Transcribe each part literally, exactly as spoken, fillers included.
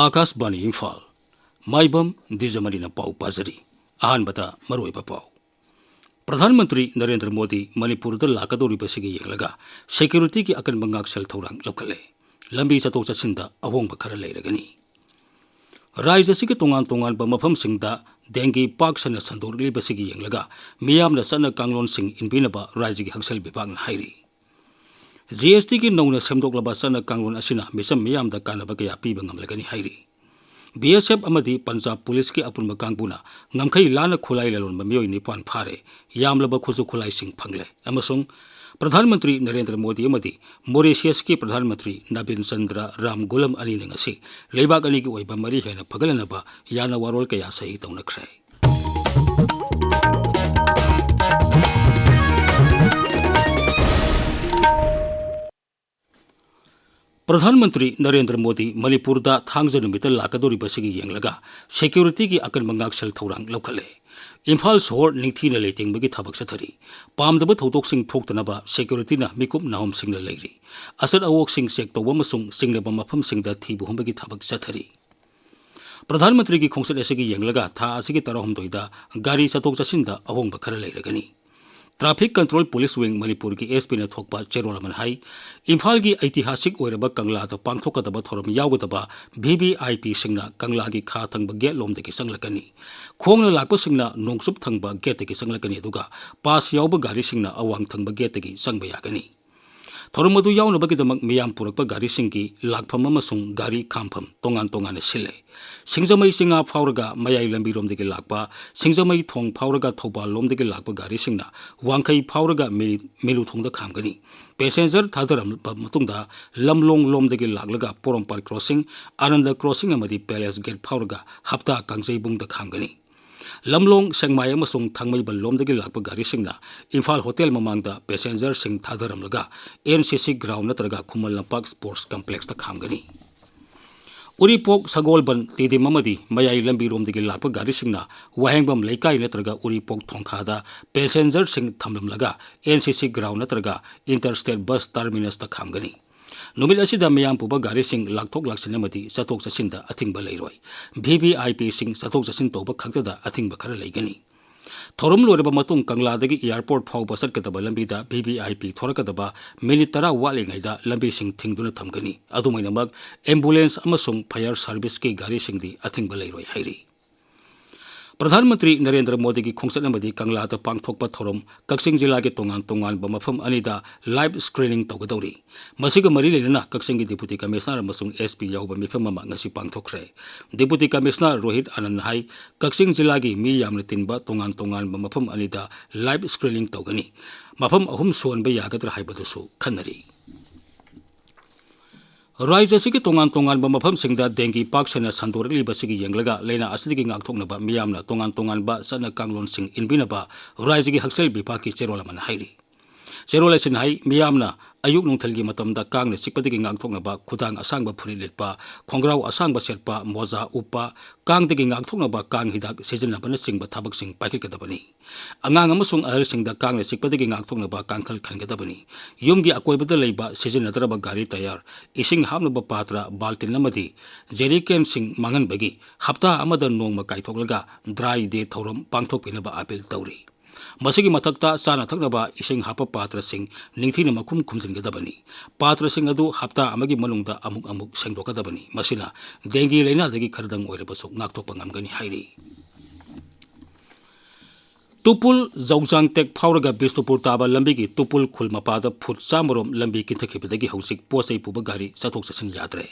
ꯑꯥꯀꯥꯁꯕꯥꯅꯤ ꯏꯝꯐꯥꯜ꯫ ꯃꯥꯏꯕꯝ ꯗꯤꯖꯃꯅꯤꯅ ꯄꯥꯎ ꯄꯥꯖꯔꯤ꯫ ꯑꯍꯥꯟꯕꯗ ꯃꯔꯨꯑꯣꯏꯕ ꯄꯥꯎ꯫ ꯄ꯭ꯔꯙꯥꯟ ꯃꯟꯇ꯭ꯔꯤ ꯅꯔꯦꯟꯗ꯭ꯔ ꯃꯣꯗꯤ ꯃꯅꯤꯄꯨꯔꯗ ꯂꯥꯛꯀꯗꯧꯔꯤꯕꯁꯤꯒꯤ ꯌꯦꯡꯂꯒ ꯁꯦꯀ꯭ꯌꯨꯔꯤꯇꯤꯒꯤ ꯑꯀꯟꯕ ꯉꯥꯛꯁꯦꯜ ꯊꯧꯔꯥꯡ ꯂꯧꯈꯠꯂꯦ꯫ ꯂꯝꯕꯤ ꯆꯠꯊꯣꯛ ꯆꯠꯁꯤꯟꯗ ꯑꯍꯣꯡꯕ ꯈꯔ ꯂꯩꯔꯒꯅꯤ꯫ ꯔꯥꯖ꯭ꯌ ꯑꯁꯤꯒꯤ ꯇꯣꯉꯥꯟ ꯇꯣꯉꯥꯟꯕ ꯃꯐꯝꯁꯤꯡꯗ ꯗꯦꯡꯒꯤ ꯄꯥꯛ ꯁꯟꯅ ꯁꯟꯗꯣꯔꯛꯂꯤꯕꯁꯤꯒꯤ ꯌꯦꯡꯂꯒ ꯃꯤꯌꯥꯝꯅ ꯆꯠꯅ ꯀꯥꯡꯂꯣꯟꯁꯤꯡ ꯏꯟꯕꯤꯅꯕ ꯔꯥꯖ꯭ꯌꯒꯤ ꯍꯛꯁꯦꯜ ꯕꯤꯚꯥꯒꯅ ꯍꯥꯏꯔꯤ꯫ ꯖꯤ ꯑꯦꯁ ꯇꯤꯒꯤ ꯅꯧꯅ ꯁꯦꯝꯗꯣꯛꯂꯕ ꯆꯠꯅ ꯀꯥꯡꯂꯣꯟ ꯑꯁꯤꯅ ꯃꯤꯆꯝ ꯃꯤꯌꯥꯝꯗ ꯀꯥꯟꯅꯕ ꯀꯌꯥ ꯄꯤꯕ ꯉꯝꯂꯒꯅꯤ ꯍꯥꯏꯔꯤ꯫ ꯕꯤ ꯑꯦꯁ ꯑꯦꯐ ꯑꯃꯗꯤ ꯄꯟꯖꯥꯕ ꯄꯨꯂꯤꯁꯀꯤ ꯑꯄꯨꯟꯕ ꯀꯥꯡꯕꯨꯅ ꯉꯝꯈꯩ ꯂꯥꯟꯅ ꯈꯨꯠꯂꯥꯏ ꯂꯂꯣꯟꯕ ꯃꯤꯑꯣꯏ ꯅꯤꯄꯥꯟ ꯐꯥꯔꯦ, ꯌꯥꯝꯂꯕ ꯈꯨꯠꯁꯨ ꯈꯨꯠꯂꯥꯏꯁꯤꯡ ꯐꯪꯂꯦ ꯑꯃꯁꯨꯡ ꯄ꯭ꯔꯙꯥꯟ ꯃꯟꯇ꯭ꯔꯤ ꯅꯔꯦꯟꯗ꯭ꯔ ꯃꯣꯗꯤ ꯑꯃꯗꯤ ꯃꯣꯔꯤꯁꯤꯌꯁꯀꯤ ꯄ꯭ꯔꯙꯥꯟ ꯃꯟꯇ꯭ꯔꯤ ꯅꯕꯤꯟ ꯆꯟꯗ꯭ꯔ ꯔꯥꯝ ꯒꯨꯂꯝ ꯑꯅꯤꯅ ꯉꯁꯤ ꯂꯩꯕꯥꯛ ꯑꯅꯤꯒꯤ ꯑꯣꯏꯕ ꯃꯔꯤ ꯍꯦꯟꯅ ꯐꯒꯠꯍꯟꯅꯕ ꯌꯥꯅ ꯋꯥꯔꯣꯜ ꯀꯌꯥ ꯁꯍꯤ ꯇꯧꯅꯈ꯭ꯔꯦ꯫ ꯄ꯭ꯔꯙꯥꯟ ꯃꯟꯇ꯭ꯔꯤ ꯅꯔꯦꯟꯗ꯭ꯔ ꯃꯣꯗꯤ ꯃꯅꯤꯄꯨꯔꯗ ꯊꯥꯡꯖ ꯅꯨꯃꯤꯠꯇ ꯂꯥꯛꯀꯗꯧꯔꯤꯕꯁꯤꯒꯤ ꯌꯦꯡꯂꯒ ꯁꯦꯀ꯭ꯌꯨꯔꯤꯇꯤꯒꯤ ꯑꯀꯟꯕ ꯉꯥꯛꯁꯦꯜ ꯊꯧꯔꯥꯡ ꯂꯧꯈꯠꯂꯦ꯫ ꯏꯝꯐꯥꯜ ꯁꯣꯍꯣꯔ ꯅꯤꯡꯊꯤꯅ ꯂꯩꯇꯦꯡꯕꯒꯤ ꯊꯕꯛ ꯆꯠꯊꯔꯤ꯫ ꯄꯥꯝꯗꯕ ꯊꯧꯗꯣꯛꯁꯤꯡ ꯊꯣꯛꯇꯅꯕ ꯁꯦꯀ꯭ꯌꯨꯔꯤꯇꯤꯅ ꯃꯤꯀꯨꯞ ꯅꯥꯍꯣꯝꯁꯤꯡꯅ ꯂꯩꯔꯤ꯫ ꯑꯆꯠ ꯑꯋꯣꯛꯁꯤꯡ ꯆꯦꯛ ꯇꯧꯕ ꯑꯃꯁꯨꯡ ꯆꯤꯡꯅꯕ ꯃꯐꯝꯁꯤꯡꯗ ꯊꯤꯕ ꯍꯨꯝꯕꯒꯤ ꯊꯕꯛ ꯆꯠꯊꯔꯤ꯫ ꯄ꯭ꯔꯙꯥꯟ ꯃꯟꯇ꯭ꯔꯤꯒꯤ ꯈꯣꯡꯆꯠ ꯑꯁꯤꯒꯤ ꯌꯦꯡꯂꯒ ꯊꯥ ꯑꯁꯤꯒꯤ ꯇꯔꯥꯍꯨꯝꯗꯣꯏꯗ ꯒꯥꯔꯤ ꯆꯠꯊꯣꯛ ꯆꯠꯁꯤꯟꯗ ꯑꯍꯣꯡꯕ ꯈꯔ ꯂꯩꯔꯒꯅꯤ꯫ ꯇ꯭ꯔꯥꯐꯤꯛ ꯀꯟꯇ꯭ꯔꯣꯜ ꯄꯨꯂꯤꯁ ꯋꯤꯡ ꯃꯅꯤꯄꯨꯔꯒꯤ ꯑꯦꯁ ꯄꯤꯅ ꯊꯣꯛꯄ ꯆꯦꯔꯣꯜ ꯑꯃꯅ ꯍꯥꯏ, ꯏꯝꯐꯥꯜꯒꯤ ꯑꯩꯇꯤꯍꯥꯁꯤꯛ ꯑꯣꯏꯔꯕ ꯀꯪꯂꯥꯗ ꯄꯥꯡꯊꯣꯛꯀꯗꯕ ꯊꯧꯔꯝ ꯌꯥꯎꯒꯗꯕ ꯚꯤ ꯚꯤ ꯑꯥꯏ ꯄꯤꯁꯤꯡꯅ ꯀꯪꯂꯥꯒꯤ ꯈꯥ ꯊꯪꯕ ꯒꯦꯠ ꯂꯣꯝꯗꯒꯤ ꯆꯪꯂꯛꯀꯅꯤ꯫ ꯈꯣꯡꯅ ꯂꯥꯛꯄꯁꯤꯡꯅ ꯅꯣꯡꯆꯨꯞ ꯊꯪꯕ ꯒꯦꯠꯇꯒꯤ ꯆꯪꯂꯛꯀꯅꯤ, ꯑꯗꯨꯒ ꯄꯥꯁ ꯌꯥꯎꯕ ꯒꯥꯔꯤꯁꯤꯡꯅ ꯑꯋꯥꯡ ꯊꯪꯕ ꯒꯦꯠꯇꯒꯤ ꯆꯪꯕ ꯌꯥꯒꯅꯤ꯫ ꯊꯧꯔꯝ ꯑꯗꯨ ꯌꯥꯎꯅꯕꯒꯤꯗꯃꯛ ꯃꯤꯌꯥꯝ ꯄꯨꯔꯛꯄ ꯒꯥꯔꯤꯁꯤꯡꯒꯤ ꯂꯥꯛꯐꯝ ꯑꯃꯁꯨꯡ ꯒꯥꯔꯤ ꯈꯥꯝꯐꯝ ꯇꯣꯉꯥꯟ ꯇꯣꯉꯥꯟꯅ ꯁꯤꯜꯂꯦ꯫ ꯁꯤꯡꯖꯃꯩ ꯆꯤꯡꯉꯥ ꯐꯥꯎꯔꯒ ꯃꯌꯥꯏ ꯂꯝꯕꯤꯔꯣꯝꯗꯒꯤ ꯂꯥꯛꯄ, ꯁꯤꯡꯖꯃꯩ ꯊꯣꯡ ꯐꯥꯎꯔꯒ ꯊꯧꯕꯥꯜ ꯂꯣꯝꯗꯒꯤ ꯂꯥꯛꯄ ꯒꯥꯔꯤꯁꯤꯡꯅ ꯋꯥꯡꯈꯩ ꯐꯥꯎꯔꯒ ꯃꯤꯔꯤ-, ꯃꯤꯂꯨ ꯊꯣꯡꯗ ꯈꯥꯝꯒꯅꯤ꯫ ꯄꯦꯁꯦꯟꯖꯔ ꯊꯥꯗꯔꯝꯕ ꯃꯇꯨꯡꯗ ꯂꯝꯂꯣꯡ ꯂꯣꯝꯗꯒꯤ ꯂꯥꯛꯂꯒ ꯄꯣꯔꯣꯝꯄꯥꯠ ꯀ꯭ꯔꯣꯁꯤꯡ, ꯑꯅꯟꯗ ꯀ꯭ꯔꯣꯁꯤꯡ ꯑꯃꯗꯤ ꯄꯦꯂꯦꯁ ꯒꯦꯠ ꯐꯥꯎꯔꯒ ꯍꯞꯇꯥ ꯀꯥꯡꯖꯩꯕꯨꯡꯗ ꯈꯥꯝꯒꯅꯤ꯫ ꯂꯝꯂꯣꯡ, ꯁꯦꯛꯃꯥꯏ ꯑꯃꯁꯨꯡ ꯊꯥꯡꯃꯩꯕꯟ ꯂꯣꯝꯗꯒꯤ ꯂꯥꯛꯄ ꯒꯥꯔꯤꯁꯤꯡꯅ ꯏꯝꯐꯥꯜ ꯍꯣꯇꯦꯜ ꯃꯃꯥꯡꯗ ꯄꯦꯁꯦꯟꯖꯔꯁꯤꯡ ꯊꯥꯗꯔꯝꯂꯒ ꯑꯦꯟ ꯁꯤ ꯁꯤ ꯒ꯭ꯔꯥꯎꯟ ꯅꯠꯇ꯭ꯔꯒ ꯈꯨꯃꯟ ꯂꯝꯄꯥꯛ ꯁ꯭ꯄꯣꯔꯠꯁ ꯀꯝꯄ꯭ꯂꯦꯛꯁꯇ ꯈꯥꯝꯒꯅꯤ꯫ ꯎꯔꯤꯄꯣꯛ, ꯁꯒꯣꯜꯕꯟ, ꯇꯤꯗꯤꯝ ꯑꯃꯗꯤ ꯃꯌꯥꯏ ꯂꯝꯕꯤꯔꯣꯝꯗꯒꯤ ꯂꯥꯛꯄ ꯒꯥꯔꯤꯁꯤꯡꯅ ꯋꯥꯍꯦꯡꯕꯝ ꯂꯩꯀꯥꯏ ꯅꯠꯇ꯭ꯔꯒ ꯎꯔꯤꯄꯣꯛ ꯊꯣꯡꯈꯥꯗ ꯄꯦꯁꯦꯟꯖꯔꯁꯤꯡ ꯊꯝꯂꯝꯂꯒ ꯑꯦꯟ ꯁꯤ ꯁꯤ ꯒ꯭ꯔꯥꯎꯟ ꯅꯠꯇ꯭ꯔꯒ ꯏꯟꯇꯔ ꯁ꯭ꯇꯦꯠ ꯕꯁ ꯇꯔꯃꯤꯅꯁꯇ ꯈꯥꯝꯒꯅꯤ꯫ ꯅꯨꯃꯤꯠ ꯑꯁꯤꯗ ꯃꯤꯌꯥꯝ ꯄꯨꯕ ꯒꯥꯔꯤꯁꯤꯡ ꯂꯥꯛꯊꯣꯛ ꯂꯥꯛꯁꯤꯟ ꯑꯃꯗꯤ ꯆꯠꯊꯣꯛ ꯆꯠꯁꯤꯟꯗ ꯑꯊꯤꯡꯕ ꯂꯩꯔꯣꯏ꯫ ꯚꯤ ꯚꯤ ꯑꯥꯏ ꯄꯤꯁꯤꯡ ꯆꯠꯊꯣꯛ ꯆꯠꯁꯤꯟ ꯇꯧꯕ ꯈꯛꯇꯗ ꯑꯊꯤꯡꯕ ꯈꯔ ꯂꯩꯒꯅꯤ꯫ ꯊꯧꯔꯝ ꯂꯣꯏꯔꯕ ꯃꯇꯨꯡ ꯀꯪꯂꯥꯗꯒꯤ ꯑꯦꯌꯥꯔꯄꯣꯔꯠ ꯐꯥꯎꯕ ꯆꯠꯀꯗꯕ ꯂꯝꯕꯤꯗ ꯚꯤ ꯚꯤ ꯑꯥꯏ ꯄꯤ ꯊꯣꯔꯛꯀꯗꯕ ꯃꯤꯅꯤꯠ ꯇꯔꯥ ꯋꯥꯠꯂꯤꯉꯩꯗ ꯂꯝꯕꯤꯁꯤꯡ ꯊꯤꯡꯗꯨꯅ ꯊꯝꯒꯅꯤ꯫ ꯑꯗꯨꯃꯥꯏꯅꯃꯛ ꯑꯦꯝꯕꯨꯂꯦꯟꯁ ꯑꯃꯁꯨꯡ ꯐꯥꯌꯔ ꯁꯥꯔꯚꯤꯁꯀꯤ ꯒꯥꯔꯤꯁꯤꯡꯗꯤ ꯑꯊꯤꯡꯕ ꯂꯩꯔꯣꯏ ꯍꯥꯏꯔꯤ꯫ ꯄ꯭ꯔꯙꯥꯟ ꯃꯟꯇ꯭ꯔꯤ ꯅꯔꯦꯟꯗ꯭ꯔ ꯃꯣꯗꯤꯒꯤ ꯈꯣꯡꯆꯠ ꯑꯃꯗꯤ ꯀꯪꯂꯥꯗ ꯄꯥꯡꯊꯣꯛꯄ ꯊꯧꯔꯝ ꯀꯛꯆꯤꯡ ꯖꯤꯂꯥꯒꯤ ꯇꯣꯉꯥꯟ ꯇꯣꯉꯥꯟꯕ ꯃꯐꯝ ꯑꯅꯤꯗ ꯂꯥꯏꯚ ꯁ꯭ꯀ꯭ꯔꯤꯅꯤꯡ ꯇꯧꯒꯗꯧꯔꯤ꯫ ꯃꯁꯤꯒ ꯃꯔꯤ ꯂꯩꯅꯅ ꯀꯛꯆꯤꯡꯒꯤ ꯗꯤꯄꯨꯇꯤ ꯀꯃꯤꯁꯅꯔ ꯑꯃꯁꯨꯡ ꯑꯦꯁ ꯄꯤ ꯌꯥꯎꯕ ꯃꯤꯐꯝ ꯑꯃ ꯉꯁꯤ ꯄꯥꯡꯊꯣꯛꯈ꯭ꯔꯦ꯫ ꯗꯤꯄꯨꯇꯤ ꯀꯃꯤꯁꯅꯔ ꯔꯣꯍꯤꯠ ꯑꯥꯅꯟꯗ ꯍꯥꯏ, ꯀꯛꯆꯤꯡ ꯖꯤꯂꯥꯒꯤ ꯃꯤ ꯌꯥꯝꯅ ꯇꯤꯟꯕ ꯇꯣꯉꯥꯟ ꯇꯣꯉꯥꯟꯕ ꯃꯐꯝ ꯑꯅꯤꯗ ꯂꯥꯏꯚ ꯁ꯭ꯀ꯭ꯔꯤꯅꯤꯡ ꯇꯧꯒꯅꯤ꯫ ꯃꯐꯝ ꯑꯍꯨꯝ ꯁꯨꯍꯟꯕ ꯌꯥꯒꯗ꯭ꯔꯥ ꯍꯥꯏꯕꯗꯨꯁꯨ ꯈꯟꯅꯔꯤ꯫ ꯔꯥꯖ꯭ꯌ ꯑꯁꯤꯒꯤ ꯇꯣꯉꯥꯟ ꯇꯣꯉꯥꯟꯕ ꯃꯐꯝꯁꯤꯡꯗ ꯗꯦꯡꯒꯤ ꯄꯥꯛ ꯁꯟꯅ ꯁꯟꯗꯣꯔꯛꯂꯤꯕꯁꯤꯒꯤ ꯌꯦꯡꯂꯒ ꯂꯥꯏꯅꯥ ꯑꯁꯤꯗꯒꯤ ꯉꯥꯛꯊꯣꯛꯅꯕ ꯃꯤꯌꯥꯝꯅ ꯇꯣꯉꯥꯟ ꯇꯣꯉꯥꯟꯕ ꯆꯠꯅ ꯀꯥꯡꯂꯣꯟꯁꯤꯡ ꯏꯟꯕꯤꯅꯕ ꯔꯥꯖ꯭ꯌꯒꯤ ꯍꯛꯁꯦꯜ ꯕꯤꯚꯥꯒꯀꯤ ꯆꯦꯔꯣꯜ ꯑꯃꯅ ꯍꯥꯏꯔꯤ꯫ ꯆꯦꯔꯣꯜ ꯑꯁꯤꯅ ꯍꯥꯏ, ꯃꯤꯌꯥꯝꯅ ꯑꯌꯨꯛ ꯅꯨꯡꯊꯤꯜꯒꯤ ꯃꯇꯝꯗ ꯀꯥꯡꯅ ꯆꯤꯛꯄꯗꯒꯤ ꯉꯥꯛꯊꯣꯛꯅꯕ ꯈꯨꯗꯥꯡ ꯑꯁꯥꯡꯕ ꯐꯨꯔꯤꯠ ꯂꯤꯠꯄ, ꯈꯣꯡꯒ꯭ꯔꯥꯎ ꯑꯁꯥꯡꯕ ꯁꯦꯠꯄ, ꯃꯣꯖꯥ ꯎꯞꯄ, ꯀꯥꯡꯗꯒꯤ ꯉꯥꯛꯊꯣꯛꯅꯕ ꯀꯥꯡ ꯍꯤꯗꯥꯛ ꯁꯤꯖꯤꯟꯅꯕꯅꯆꯤꯡꯕ ꯊꯕꯛꯁꯤꯡ ꯄꯥꯏꯈꯠꯀꯗꯕꯅꯤ꯫ ꯑꯉꯥꯡ ꯑꯃꯁꯨꯡ ꯑꯍꯜꯁꯤꯡꯗ ꯀꯥꯡꯅ ꯆꯤꯛꯄꯗꯒꯤ ꯉꯥꯛꯊꯣꯛꯅꯕ ꯀꯥꯡꯈꯜ ꯈꯟꯒꯗꯕꯅꯤ꯫ ꯌꯨꯝꯒꯤ ꯑꯀꯣꯏꯕꯗ ꯂꯩꯕ ꯁꯤꯖꯤꯟꯅꯗ꯭ꯔꯕ ꯒꯥꯔꯤ ꯇꯌꯥꯔ, ꯏꯁꯤꯡ ꯍꯥꯞꯅꯕ ꯄꯥꯇ꯭ꯔ, ꯕꯥꯜꯇꯤꯟ ꯑꯃꯗꯤ ꯖꯦꯔꯤꯀꯦꯟꯁꯤꯡ ꯃꯥꯡꯍꯟꯕꯒꯤ ꯍꯞꯇꯥ ꯑꯃꯗ ꯅꯣꯡꯃ ꯀꯥꯏꯊꯣꯛꯂꯒ ꯗ꯭ꯔꯥꯏ ꯗꯦ ꯊꯧꯔꯝ ꯄꯥꯡꯊꯣꯛꯄꯤꯅꯕ ꯑꯥꯄꯤꯜ ꯇꯧꯔꯤ꯫ ꯃꯁꯤꯒꯤ ꯃꯊꯛꯇ ꯆꯥꯅ ꯊꯛꯅꯕ ꯏꯁꯤꯡ ꯍꯥꯞꯄ ꯄꯥꯇ꯭ꯔꯁꯤꯡ ꯅꯤꯡꯊꯤꯅ ꯃꯈꯨꯝ ꯈꯨꯝꯖꯤꯟꯒꯗꯕꯅꯤ꯫ ꯄꯥꯇ꯭ꯔꯁꯤꯡ ꯑꯗꯨ ꯍꯞꯇꯥ ꯑꯃꯒꯤ ꯃꯅꯨꯡꯗ ꯑꯃꯨꯛ ꯑꯃꯨꯛ ꯁꯦꯡꯗꯣꯛꯀꯗꯕꯅꯤ꯫ ꯃꯁꯤꯅ ꯗꯦꯡꯒꯤ ꯂꯥꯏꯅꯥꯗꯒꯤ ꯈꯔꯗꯪ ꯑꯣꯏꯔꯕꯁꯨ ꯉꯥꯛꯊꯣꯛꯄ ꯉꯝꯒꯅꯤ ꯍꯥꯏꯔꯤ꯫ ꯇꯨꯄꯨꯜ ꯖꯧꯖꯥꯡ ꯇꯦꯛ ꯐꯥꯎꯔꯒ ꯕꯤꯁꯅꯨꯄꯨꯔ ꯇꯥꯕ ꯂꯝꯕꯤꯒꯤ ꯇꯨꯄꯨꯜ ꯈꯨꯜ ꯃꯄꯥꯗ ꯐꯨꯠ ꯆꯥꯝꯃꯔꯣꯝ ꯂꯝꯕꯤ ꯀꯤꯟꯊꯈꯤꯕꯗꯒꯤ ꯍꯧꯖꯤꯛ ꯄꯣꯠ ꯆꯩ ꯄꯨꯕ ꯒꯥꯔꯤ ꯆꯠꯊꯣꯛ ꯆꯠꯁꯤꯟ ꯌꯥꯗ꯭ꯔꯦ꯫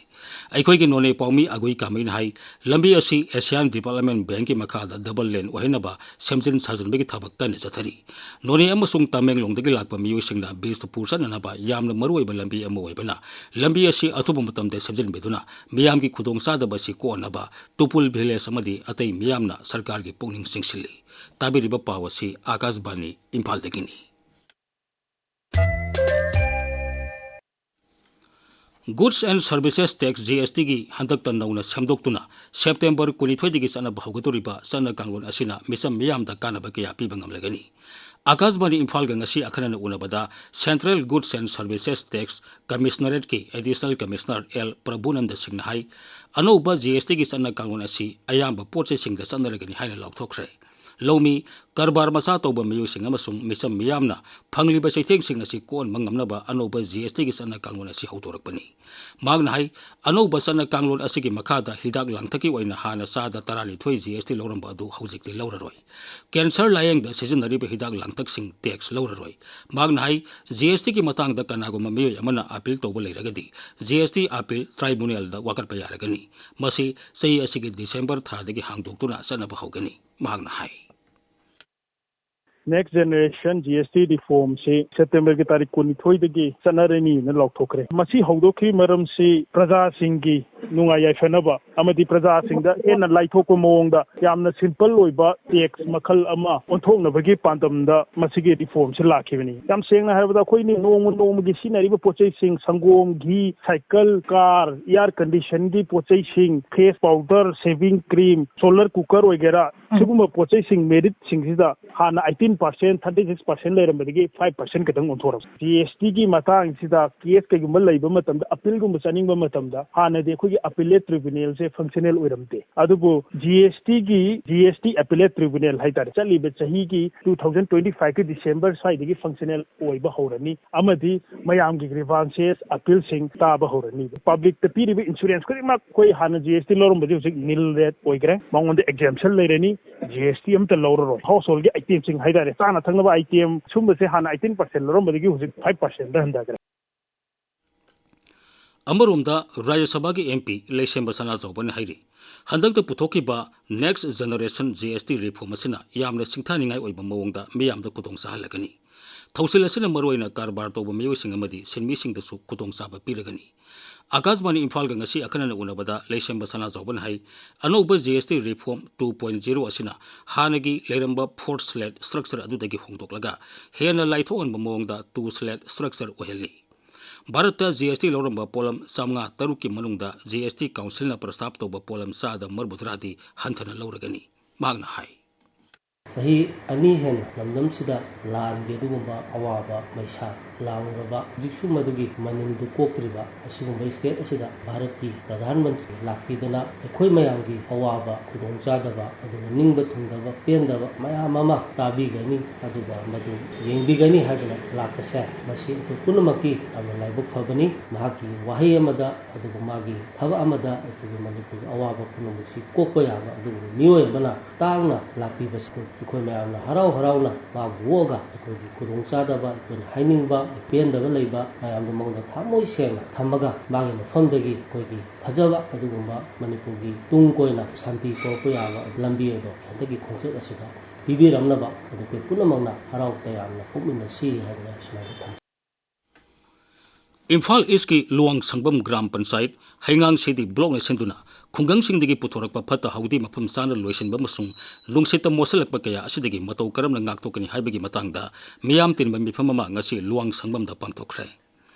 ꯑꯩꯈꯣꯏꯒꯤ ꯅꯣꯅꯦ ꯄꯥꯎꯃꯤ ꯑꯒꯨꯏ ꯀꯥꯃꯩꯅ ꯍꯥꯏ, ꯂꯝꯕꯤ ꯑꯁꯤ ꯑꯦꯁꯤꯌꯥꯟ ꯗꯤꯚꯦꯂꯞꯃꯦꯟ ꯕꯦꯡꯀꯤ ꯃꯈꯥꯗ ꯗꯕꯜ ꯂꯦꯟ ꯑꯣꯏꯍꯟꯅꯕ ꯁꯦꯝꯖꯤꯟ ꯁꯥꯖꯤꯟꯕꯒꯤ ꯊꯕꯛ ꯀꯟꯅ ꯆꯠꯊꯔꯤ꯫ ꯅꯣꯅꯦ ꯑꯃꯁꯨꯡ ꯇꯃꯦꯡꯂꯣꯡꯗꯒꯤ ꯂꯥꯛꯄ ꯃꯤꯑꯣꯏꯁꯤꯡꯅ ꯕꯤꯁꯅꯨꯄꯨꯔ ꯆꯠꯅꯅꯕ ꯌꯥꯝꯅ ꯃꯔꯨꯑꯣꯏꯕ ꯂꯝꯕꯤ ꯑꯃ ꯑꯣꯏꯕꯅ, ꯂꯝꯕꯤ ꯑꯁꯤ ꯑꯊꯨꯕ ꯃꯇꯝꯗ ꯁꯦꯝꯖꯤꯟꯕꯤꯗꯨꯅ ꯃꯤꯌꯥꯝꯒꯤ ꯈꯨꯗꯣꯡꯆꯥꯗꯕ ꯑꯁꯤ ꯀꯣꯛꯍꯟꯅꯕ ꯇꯨꯄꯨꯜ ꯚꯤꯂꯦꯖ ꯑꯃꯗꯤ ꯑꯇꯩ ꯃꯤꯌꯥꯝꯅ ꯁꯔꯀꯥꯔꯒꯤ ꯄꯨꯛꯅꯤꯡ ꯆꯤꯡꯁꯤꯜꯂꯤ꯫ ꯇꯥꯕꯤꯔꯤꯕ ꯄꯥꯎ ꯑꯁꯤ ꯑꯥꯀꯥꯁꯕꯥꯅꯤ ꯏꯝꯐꯥꯜꯗꯒꯤꯅꯤ꯫ Goods and Services Tax, G S ꯇꯤꯒꯤ ꯍꯟꯗꯛꯇ ꯅꯧꯅ ꯁꯦꯝꯗꯣꯛꯇꯨꯅ ꯁꯦꯞꯇꯦꯝꯕꯔ ꯀꯨꯟꯅꯤꯊꯣꯏꯗꯒꯤ ꯆꯠꯅꯕ ꯍꯧꯒꯗꯧꯔꯤꯕ ꯆꯠꯅ ꯀꯥꯡꯂꯣꯟ ꯑꯁꯤꯅ ꯃꯤꯆꯝ ꯃꯤꯌꯥꯝꯗ ꯀꯥꯟꯅꯕ ꯀꯌꯥ ꯄꯤꯕ ꯉꯝꯂꯒꯅꯤ꯫ ꯑꯀꯥꯁꯕꯥꯅꯤ ꯏꯝꯐꯥꯜꯒ ꯉꯁꯤ ꯑꯈꯟꯅꯅ ꯎꯅꯕꯗ Central Goods and Services Tax Commissionerate-ꯀꯤ Additional Commissioner ꯑꯦꯜ ꯄ꯭ꯔꯚꯨꯅꯟꯗ ꯁꯤꯡꯅ ꯍꯥꯏ, ꯑꯅꯧꯕ ꯖꯤ ꯑꯦꯁ ꯇꯤꯒꯤ ꯆꯠꯅ ꯀꯥꯡꯂꯣꯟ ꯑꯁꯤ ꯑꯌꯥꯝꯕ ꯄꯣꯠ ꯆꯩꯁꯤꯡꯗ ꯆꯠꯅꯔꯒꯅꯤ ꯍꯥꯏꯅ ꯂꯥꯎꯊꯣꯛꯈ꯭ꯔꯦ꯫ ꯂꯧꯃꯤ, ꯀꯔꯕꯥꯔ ꯃꯆꯥ ꯇꯧꯕ ꯃꯤꯑꯣꯏꯁꯤꯡ ꯑꯃꯁꯨꯡ ꯃꯤꯆꯝ ꯃꯤꯌꯥꯝꯅ ꯐꯪꯂꯤꯕ ꯆꯩꯊꯦꯡꯁꯤꯡ ꯑꯁꯤ ꯀꯣꯛꯍꯟꯕ ꯉꯝꯅꯕ ꯑꯅꯧꯕ ꯖꯤ ꯑꯦꯁ ꯇꯤꯒꯤ ꯆꯠꯅ ꯀꯥꯡꯂꯣꯟ ꯑꯁꯤ ꯍꯧꯗꯣꯔꯛꯄꯅꯤ꯫ ꯃꯍꯥꯛꯅ ꯍꯥꯏ, ꯑꯅꯧꯕ ꯆꯠꯅ ꯀꯥꯡꯂꯣꯟ ꯑꯁꯤꯒꯤ ꯃꯈꯥꯗ ꯍꯤꯗꯥꯛ ꯂꯥꯡꯊꯛꯀꯤ ꯑꯣꯏꯅ ꯍꯥꯟꯅ ꯆꯥꯗ ꯇꯔꯥꯅꯤꯊꯣꯏ ꯖꯤ ꯑꯦꯁ ꯇꯤ ꯂꯧꯔꯝꯕ ꯑꯗꯨ ꯍꯧꯖꯤꯛꯇꯤ ꯂꯧꯔꯔꯣꯏ꯫ ꯀꯦꯟꯁꯔ ꯂꯥꯌꯦꯡꯗ ꯁꯤꯖꯤꯟꯅꯔꯤꯕ ꯍꯤꯗꯥꯛ ꯂꯥꯡꯊꯛꯁꯤꯡ ꯇꯦꯛꯁ ꯂꯧꯔꯔꯣꯏ꯫ ꯃꯍꯥꯛꯅ ꯍꯥꯏ, ꯖꯤ ꯑꯦꯁ ꯇꯤꯒꯤ ꯃꯇꯥꯡꯗ ꯀꯅꯥꯒꯨꯝꯕ ꯃꯤꯑꯣꯏ ꯑꯃꯅ ꯑꯄꯤꯜ ꯇꯧꯕ ꯂꯩꯔꯒꯗꯤ, ꯖꯤ ꯑꯦꯁ ꯇꯤ ꯑꯄꯤꯜ ꯇ꯭ꯔꯥꯏꯕꯨꯅꯦꯜꯗ ꯋꯥꯀꯠꯄ ꯌꯥꯔꯒꯅꯤ꯫ ꯃꯁꯤ ꯆꯍꯤ ꯑꯁꯤꯒꯤ ꯗꯤꯁꯦꯝꯕꯔ ꯊꯥꯗꯒꯤ ꯍꯥꯡꯗꯣꯛꯇꯨꯅ ꯆꯠꯅꯕ ꯍꯧꯒꯅꯤ, ꯃꯍꯥꯛꯅ ꯍꯥꯏ꯫ Next Generation ꯖꯤ ꯑꯦꯁ ꯇꯤ reformꯁꯤ ꯁꯦꯞꯇꯦꯝꯕꯔꯒꯤ ꯇꯥꯔꯤꯛ ꯀꯨꯟꯅꯤꯊꯣꯏꯗꯒꯤ ꯆꯠꯅꯔꯅꯤꯅ ꯂꯥꯎꯊꯣꯛꯈ꯭ꯔꯦ꯫ ꯃꯁꯤ ꯍꯧꯗꯣꯛꯈꯤꯕ ꯃꯔꯝꯁꯤ ꯄ꯭ꯔꯖꯥꯁꯤꯡꯒꯤ ꯅꯨꯡꯉꯥꯏ ꯌꯥꯏꯐꯅꯕ ꯑꯃꯗꯤ ꯄ꯭ꯔꯖꯥꯁꯤꯡꯗ ꯍꯦꯟꯅ ꯂꯥꯏꯊꯣꯛꯄ ꯃꯑꯣꯡꯗ ꯌꯥꯝꯅ simple ꯑꯣꯏꯕ tax ꯃꯈꯜ ꯑꯃ ꯑꯣꯟꯊꯣꯛꯅꯕꯒꯤ ꯄꯥꯟꯗꯝꯗ ꯃꯁꯤꯒꯤ reformꯁꯤ ꯂꯥꯛꯈꯤꯕꯅꯤ꯫ ꯌꯥꯝ ꯁꯦꯡꯅ ꯍꯥꯏꯔꯕꯗ, ꯑꯩꯈꯣꯏꯅ ꯅꯣꯡꯃ ꯅꯣꯡꯃꯒꯤ ꯁꯤꯖꯤꯟꯅꯔꯤꯕ ꯄꯣꯠ ꯆꯩꯁꯤꯡ, ꯁꯪꯒꯣꯝ, ꯘꯤ, ꯁꯥꯏꯀꯜ, car, air conditionꯒꯤ ꯄꯣꯠ ꯆꯩꯁꯤꯡ, face powder, shaving cream, solar cooker ꯑꯣꯏꯒꯦꯔꯥ, ꯎꯝ꯫ ꯁꯤꯒꯨꯝꯕ ꯄꯣꯠ ꯆꯩꯁꯤꯡ meritꯁꯤꯡꯁꯤꯗ ꯍꯥꯟꯅ eighteen percent, thirty six percent ꯂꯩꯔꯝꯕꯗꯒꯤ five percent ꯈꯛꯇꯪ ꯑꯣꯟꯊꯣꯔꯛꯄ꯫ ꯖꯤ ꯑꯦꯁ ꯇꯤꯒꯤ ꯃꯇꯥꯡꯁꯤꯗ case ꯀꯩꯒꯨꯝꯕ ꯂꯩꯕ ꯃꯇꯝꯗ, appealꯒꯨꯝꯕ ꯆꯠꯅꯤꯡꯕ ꯃꯇꯝꯗ, ꯍꯥꯟꯅꯗꯤ ꯑꯩꯈꯣꯏꯒꯤ appellate tribunalꯁꯦ functional ꯑꯣꯏꯔꯝꯗꯦ꯫ ꯑꯗꯨꯕꯨ ꯖꯤ ꯑꯦꯁ ꯇꯤꯒꯤ, ꯖꯤ ꯑꯦꯁ ꯇꯤ appellate tribunal ꯍꯥꯏꯇꯥꯔꯦ, ꯆꯠꯂꯤꯕ ꯆꯍꯤꯒꯤ two thousand twenty fiveꯀꯤ December ꯁ꯭ꯋꯥꯏꯗꯒꯤ functional ꯑꯣꯏꯕ ꯍꯧꯔꯅꯤ꯫ ꯑꯃꯗꯤ ꯃꯌꯥꯝꯒꯤ grievances, appealꯁꯤꯡ ꯇꯥꯕ ꯍꯧꯔꯅꯤ꯫ Publicꯇ ꯄꯤꯔꯤꯕ insurance ꯈꯨꯗꯤꯡꯃꯛ ꯑꯩꯈꯣꯏ ꯍꯥꯟꯅ ꯖꯤ ꯑꯦꯁ ꯇꯤ ꯂꯧꯔꯝꯕꯗꯤ ꯍꯧꯖꯤꯛ nil rate ꯑꯣꯏꯈ꯭ꯔꯦ꯫ ꯃꯉꯣꯟꯗ exemption ꯂꯩꯔꯅꯤ꯫ ꯖꯤ ꯑꯦꯁ ꯇꯤ ꯑꯝꯇ ꯂꯧꯔꯔꯣꯏ꯫ Householdꯒꯤ itemꯁꯤꯡ ꯍꯥꯏꯇꯥꯔꯦ, ꯆꯥꯅ ꯊꯛꯅꯕ item ꯁꯨꯝꯕꯁꯦ ꯍꯥꯟꯅ eighteen percent ꯂꯧꯔꯝꯕꯗꯒꯤ ꯍꯧꯖꯤꯛ five percentꯗ ꯍꯟꯊꯈ꯭ꯔꯦ꯫ ꯑꯃꯔꯣꯝꯗ ꯔꯥꯖ꯭ꯌ ꯁꯚꯥꯒꯤ ꯑꯦꯝ ꯄꯤ ꯂꯩꯁꯦꯝꯕ ꯁꯅꯥꯖꯥꯎꯕꯅ ꯍꯥꯏꯔꯤ, ꯍꯟꯗꯛꯇ ꯄꯨꯊꯣꯛꯈꯤꯕ Next Generation ꯖꯤ ꯑꯦꯁ ꯇꯤ reform ꯑꯁꯤꯅ ꯌꯥꯝꯅ ꯁꯤꯡꯊꯥꯅꯤꯡꯉꯥꯏ ꯑꯣꯏꯕ ꯃꯑꯣꯡꯗ ꯃꯤꯌꯥꯝꯗ ꯈꯨꯗꯣꯡ ꯆꯥꯍꯜꯂꯒꯅꯤ꯫ ꯊꯧꯁꯤꯜ ꯑꯁꯤꯅ ꯃꯔꯨꯑꯣꯏꯅ ꯀꯔꯕꯥꯔ ꯇꯧꯕ ꯃꯤꯑꯣꯏꯁꯤꯡ ꯑꯃꯗꯤ ꯁꯤꯟꯃꯤꯁꯤꯡꯗꯁꯨ ꯈꯨꯗꯣꯡꯆꯥꯕ ꯄꯤꯔꯒꯅꯤ꯫ ꯑꯀꯥꯁꯕꯥꯅꯤ ꯏꯝꯐꯥꯜꯒ ꯉꯁꯤ ꯑꯈꯟꯅꯅ ꯎꯅꯕꯗ ꯂꯩꯁꯦꯝꯕ ꯁꯅꯥꯖꯥꯎꯕꯅ ꯍꯥꯏ, ꯑꯅꯧꯕ ꯖꯤ ꯑꯦꯁ T reform two point zero ꯑꯁꯤꯅ ꯍꯥꯟꯅꯒꯤ ꯂꯩꯔꯝꯕ four slate structure ꯑꯗꯨꯗꯒꯤ ꯍꯣꯡꯗꯣꯛꯂꯒ ꯍꯦꯟꯅ ꯂꯥꯏꯊꯣꯛꯍꯟꯕ ꯃꯑꯣꯡꯗ two slate structure ꯑꯣꯏꯍꯜꯂꯤ꯫ ꯚꯥꯔꯠꯇ ꯖꯤ ꯑꯦꯁ ꯇꯤ ꯂꯧꯔꯝꯕ ꯄꯣꯠꯂꯝ ꯆꯥꯝꯃꯉꯥ ꯇꯔꯨꯛꯀꯤ ꯃꯅꯨꯡꯗ ꯖꯤ ꯑꯦꯁ ꯇꯤ councilꯅ ꯄ꯭ꯔꯁꯇꯥꯞ ꯇꯧꯕ ꯄꯣꯠꯂꯝ ꯆꯥꯗ ꯃꯔꯤꯐꯨꯇꯔꯥꯗꯤ ꯍꯟꯊꯅ ꯂꯧꯔꯒꯅꯤ, ꯃꯍꯥꯛꯅ ꯍꯥꯏ꯫ ꯆꯍꯤ ꯑꯅꯤ ꯍꯦꯟꯅ ꯂꯝꯗꯝꯁꯤꯗ ꯂꯥꯟꯒꯤ ꯑꯗꯨꯒꯨꯝꯕ ꯑꯋꯥꯕ ꯃꯩꯁꯥ ꯂꯥꯡꯂꯕ, ꯍꯧꯖꯤꯛꯁꯨ ꯃꯗꯨꯒꯤ ꯃꯅꯤꯟꯗꯨ ꯀꯣꯛꯇ꯭ꯔꯤꯕ ꯑꯁꯤꯒꯨꯝꯕ state ꯑꯁꯤꯗ ꯚꯥꯔꯠꯀꯤ ꯄ꯭ꯔꯙꯥꯟ ꯃꯟꯇ꯭ꯔꯤ ꯂꯥꯛꯄꯤꯗꯅ ꯑꯩꯈꯣꯏ ꯃꯌꯥꯝꯒꯤ ꯑꯋꯥꯕ, ꯈꯨꯗꯣꯡꯆꯥꯗꯕ, ꯑꯗꯨꯒ ꯅꯤꯡꯕ ꯊꯨꯡꯗꯕ, ꯄꯦꯟꯗꯕ ꯃꯌꯥꯝ ꯑꯃ ꯇꯥꯕꯤꯒꯅꯤ, ꯑꯗꯨꯒ ꯃꯗꯨ ꯌꯦꯡꯕꯤꯒꯅꯤ ꯍꯥꯏꯗꯅ ꯂꯥꯛꯄꯁꯦ, ꯃꯁꯤ ꯑꯩꯈꯣꯏ ꯄꯨꯝꯅꯃꯛꯀꯤ ꯌꯥꯝꯅ ꯂꯥꯏꯕꯛ ꯐꯕꯅꯤ꯫ ꯃꯍꯥꯛꯀꯤ ꯋꯥꯍꯩ ꯑꯃꯗ, ꯑꯗꯨꯒ ꯃꯥꯒꯤ ꯊꯕꯛ ꯑꯃꯗ ꯑꯩꯈꯣꯏꯒꯤ ꯃꯅꯤꯄꯨꯔꯒꯤ ꯑꯋꯥꯕ ꯄꯨꯝꯅꯃꯛꯁꯤ ꯀꯣꯛꯄ ꯌꯥꯕ ꯑꯗꯨꯒꯨꯝꯕ ꯃꯤꯑꯣꯏ ꯑꯃꯅ ꯇꯥꯡꯅ ꯂꯥꯛꯄꯤꯕꯁꯤ ꯑꯩꯈꯣꯏ ꯃꯌꯥꯝꯅ ꯍꯔꯥꯎ ꯍꯔꯥꯎꯅ ꯃꯥꯕꯨ ꯑꯣꯛꯑꯒ ꯑꯩꯈꯣꯏꯒꯤ ꯈꯨꯗꯣꯡꯆꯥꯗꯕ, ꯑꯩꯈꯣꯏꯅ ꯍꯥꯏꯅꯤꯡꯕ, ꯄꯦꯟꯗꯕ ꯂꯩꯕ ꯃꯌꯥꯝꯗꯨ ꯃꯉꯣꯟꯗ ꯊꯃꯣꯏ ꯁꯦꯡꯅ ꯊꯝꯃꯒ ꯃꯥꯒꯤ ꯃꯐꯝꯗꯒꯤ ꯑꯩꯈꯣꯏꯒꯤ ꯐꯖꯕ ꯑꯗꯨꯒꯨꯝꯕ ꯃꯅꯤꯄꯨꯔꯒꯤ ꯇꯨꯡ ꯀꯣꯏꯅ ꯁꯥꯟꯇꯤ ꯄꯨꯔꯛꯄ ꯌꯥꯕ ꯂꯝꯕꯤ ꯑꯗꯣ ꯍꯟꯗꯛꯀꯤ ꯈꯣꯡꯆꯠ ꯑꯁꯤꯗ ꯄꯤꯕꯤꯔꯝꯅꯕ ꯑꯗꯨ ꯑꯩꯈꯣꯏ ꯄꯨꯝꯅꯃꯛꯅ ꯍꯔꯥꯎ ꯇꯌꯥꯝꯅ ꯄꯣꯛꯃꯤꯟꯅꯁꯤ ꯍꯥꯏꯗꯅ ꯁꯨꯃꯥꯏꯅ ꯊꯝꯖꯩ꯫ ꯏꯝꯐꯥꯜ ꯏꯁꯀꯤ ꯂꯨꯋꯥꯡ ꯁꯪꯕꯝ ꯒ꯭ꯔꯥꯝ ꯄꯟꯆꯥꯌꯠ ꯍꯩꯉꯥꯡ ꯁꯤꯗꯤ ꯕ꯭ꯂꯣꯛꯅ ꯁꯤꯟꯗꯨꯅ ꯈꯨꯡꯒꯪꯁꯤꯡꯗꯒꯤ ꯄꯨꯊꯣꯔꯛꯄ ꯐꯠꯇ ꯍꯥꯎꯗꯤ ꯃꯐꯝ ꯆꯥꯅ ꯂꯣꯏꯁꯤꯟꯕ ꯑꯃꯁꯨꯡ ꯅꯨꯡꯁꯤꯠꯇ ꯃꯣꯠꯁꯤꯜꯂꯛꯄ ꯀꯌꯥ ꯑꯁꯤꯗꯒꯤ ꯃꯇꯧ ꯀꯔꯝꯅ ꯉꯥꯛꯊꯣꯛꯀꯅꯤ ꯍꯥꯏꯕꯒꯤ ꯃꯇꯥꯡꯗ ꯃꯤꯌꯥꯝ ꯇꯤꯟꯕ ꯃꯤꯐꯝ ꯑꯃ ꯉꯁꯤ ꯂꯨꯋꯥꯡ ꯁꯪꯕꯝꯗ ꯄꯥꯡꯊꯣꯛꯈ꯭ꯔꯦ꯫